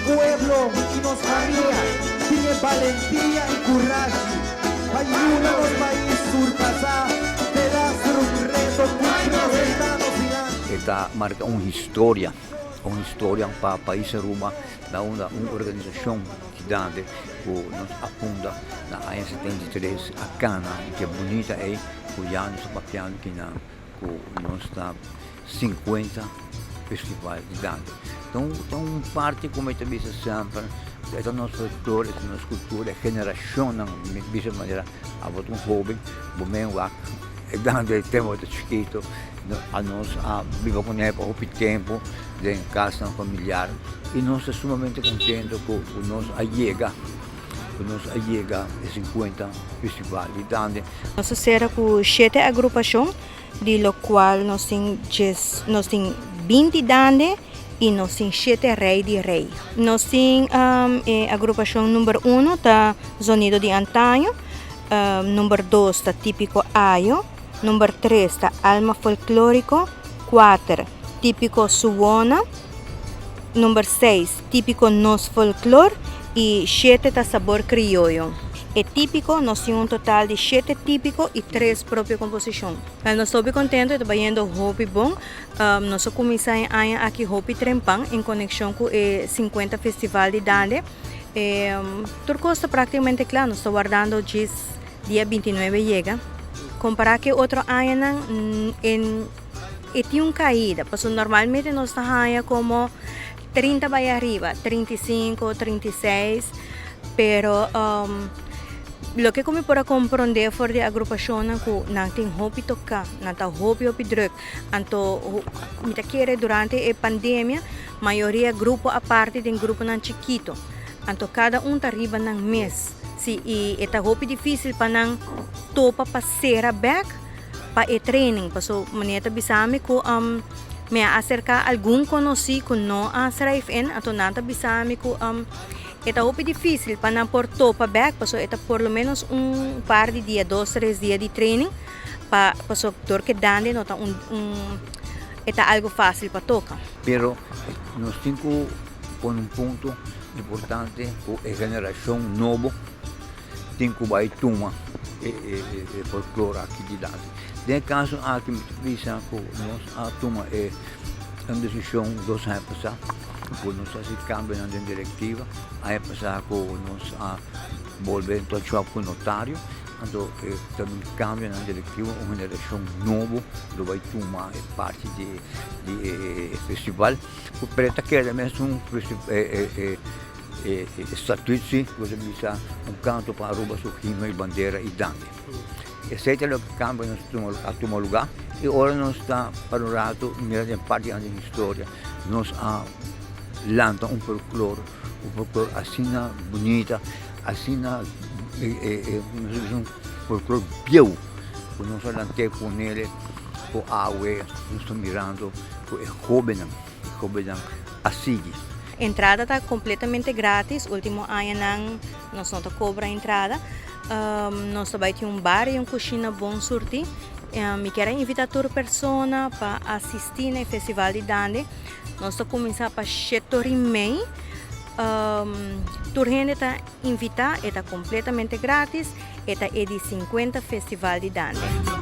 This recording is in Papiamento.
pueblo y nos famia tin e balentia y curashi pa yuda nos pais surpasa delaster un reto cu presenta nos dilanti. E ta marca un historia, un historia pa pais Aruba na unda un organisacion gigante cu nos a funda na aña 73 a cana dje bunita ey cu ya nos ta papiando kinan cu nos ta 50 festival di dande. Ta un ta un parti cu mi ta bisa semper e ta nos folklore, e ta nos cultura, e generacionnan mi bisa manera abo ta un hoben bo men wak e dande tempo ta chikito anos a biba cune pa hopi tempo den casnan familiar y nos ta sumamente contento cu nos a yega cu nos a yega e 50 festival di dande. Nos a cera cu shete agrupacion di locual nos tin djes, nos tin 20 dande y nos tin shete rey di rey. Nos tin e agrupacion number uno ta Zonido di Antaño, number dos ta Tipico Ayo, number tres ta Alma Folklorico, cuater Tipico Suwona, number seis Tipico Nos Folklor y shete ta Sabor Crioyo. E tipico, nos tin un total di shete tipico y tres propio composicion. Wel, nos ta hopi contento, e ta bayendo hopi bon. Nos a cuminsa e aña aki hopi trempan en conexion cu e 50 Festival di Dande. Tur cos ta practicamente cla, nos ta wardando djis dia 29 yega. Compara cu e otro añanan, e tin un caida, pasobra normalmente nos ta haña como 30 bay ariba, 35, 36, pero loke cu mi por a comprende for di agrupacionnan cu nan tin hopi toca, nan ta hopi hopi druk, anto mi ta kere durante e pandemia mayoria grupo a parti den gruponan chikito, anto cada un ta riba nan mes, si, y e ta hopi dificil pa nan topa pa cera bek pa e training, paso manera ta bisa mi cu mi a acerca algun conoci cu no a schrijf in, anto nan ta bisa mi cu e ta hopi dificil pa nan por topa bek, paso e ta por lo menos un par di dia, dos, tres dia di training, pa paso dor ke dande no ta un un e ta algo facil pa toca. Pero nos tin cu pone un punto importante cu e generacion nobo tin cu bay tuma e folklore aki dilanti. Den e caso aki mi ta bisa cu nos a tuma e un decision dos aña pasa cu nos a haci cambionan den directiva. Aña pasa cu nos a bolbe touch up cu notario, anto e ta un cambionan directiva, un generacion nobo lo bay tuma e parti di e festival. Pero e ta keda mesun E statuut si ku ta bisa un kanto pa Aruba su himno y bandera y dande. Esei ta loke kambio nos a tuma luga y ora nos ta para un rato mira den parti di historia nos a lanta un folklor, un folklor asina bunita, asina un folklor bieu ku nos a lant'é ponele ku awe nos ta mirando ku e hobennan. Hobennan a sigui. Entrada ta completamente gratis, ultimo añanan nos no ta cobra entrada. Nos ta bay tin un bar y un cushina bon surti. Mi kier a invita tur persona pa asisti na e festival di Dande. Nos ta cuminsa pa shete ora y mei. Tur hende ta invita, e ta completamente gratis. E ta e di 50 festival di Dande.